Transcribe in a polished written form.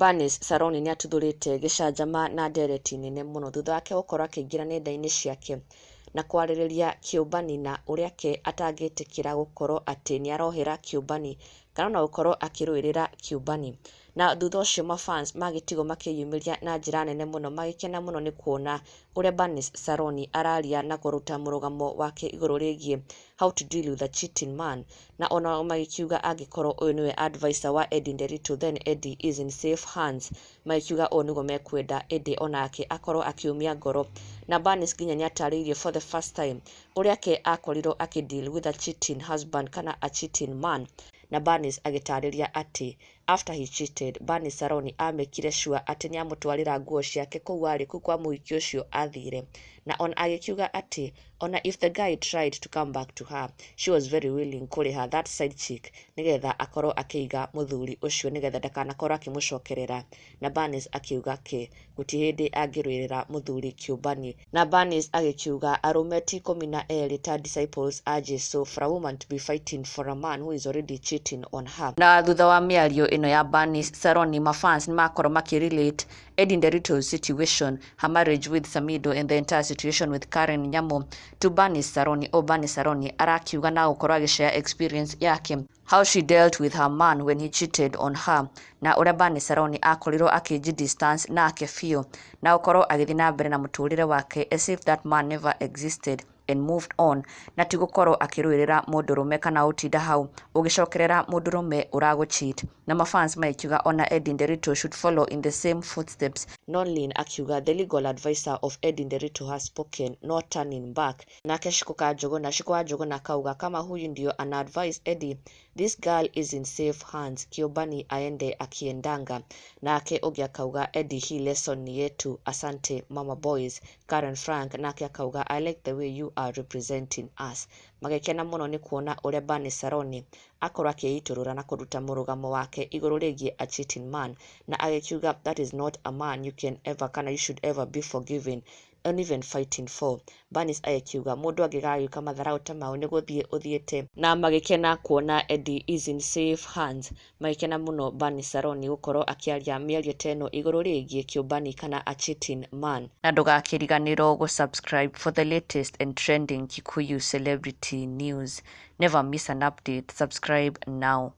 Bernice Saroni nĩatuthũrĩte gĩcanjama na ndereti nene mũno thutha wake gũkorwo akĩingĩra nenda-inĩ ciake na kwarĩrĩria kĩũmbani na ũrĩa ke atangĩtĩkĩra gũkorwo atĩ nĩarohera kĩũmbani kana ona gũkorwo akĩrũĩrĩra kĩũmbani. Na thutha ũcio mafans magĩtigwo makĩyumĩria na njĩra nene mũno, magĩkena mũno nĩ kuona ũrĩa Bernice Saroni araria na kũruta mũrũgamo wake igũrũ rĩgiĩ how to deal with a cheating man, na ona magĩkiuga angĩkorwo ũyũ nĩwe advisor wa Eddie Nderitu, then Eddie is in safe hands. Magĩkiuga ũũ nĩguo mekwenda Eddie onake akorwo akĩũmia ngoro. Na Bernice nginya nĩatarĩirie for the first time ũrĩa ke akorirwo akĩ deal with a cheating husband kana a cheating man. Na Bernice agĩtarĩria atĩ after he cheated, Bernice Saroni amĩkire sure atĩ nĩamũtwarĩra nguo ciake kũu arĩ kũu kwa mũhiki ũcio athire, na ona agĩkiuga atĩ ona if the guy tried to come back to her, she was very willing kũrĩha that side chick nĩgetha akorwo akĩiga mũthuri ũcio nĩgetha ndakanakorwo akĩmũcokerera. Na Bernice akiuga ke gũtirĩ hĩndĩ angĩrũĩrĩra mũthuri kĩũmbani. Na Bernice agĩkiuga arũme ti 12 ta disciples a Jesu for a woman to be fighting for a man who is already cheating on her. Na thutha wa mĩario ĩno ya Bernice Saroni, mafans nĩmakorwo makĩrelate Eddie Nderitu's situation, her marriage with Samido and the entire situation with Karen Nyamu to Bernice Saroni. O Bernice Saroni arakiuga na gũkorwo agĩshare experience yake, how she dealt with her man when he cheated on her, na ũrĩa Bernice Saroni akorirwo akĩji distance nake biũ na gũkorwo agĩthiĩ na mbere na mũtũrĩre wake as if that man never existed and moved on, na ti gũkorwo akĩrũĩrĩra mũndũrũme kana gũtinda hau ũgĩcokerera mũndũrũme ũragũ-cheat. Na mafans magĩkiuga ona Eddie Nderitu should follow in the same footsteps. Nonlin akiuga the legal advisor of Eddie Nderitu has spoken, no turning back. Nake Shiko Kanjũgũna, Shiko wa Njũgũna akauga kama huyu ndio ana advise Eddie, this girl is in safe hands, kĩũmbani aende akiendanga. Nake ũngĩ akauga Eddie, hii lesson ni yetu, asante mama boys. Karen Frank nake akauga I like the way you are representing us. Magĩkena mũno nĩ kuona ũrĩa Bernice Saroni akorwo akĩitũrũra na kũruta mũrũgamo wake igũrũ rĩgiĩ a cheating man, na agĩkiuga that is not a man you can ever kana you should ever be forgiving and even fighting for. Bernice agĩkiuga mũndũ angĩgagĩũka matharau ta mau nĩ gũthiĩ ũthiĩte. Na magĩkena kuona Eddie is in safe hands. Magĩkena mũno Bernice Saroni gũkorwo akĩaria mĩario ta ĩno igũrũ rĩgiĩ kĩũmbani kana a cheating man. Na ndũgakĩriganĩrwo gũ-subscribe for the latest and trending Kikuyu celebrity news. Never miss an update. Subscribe now.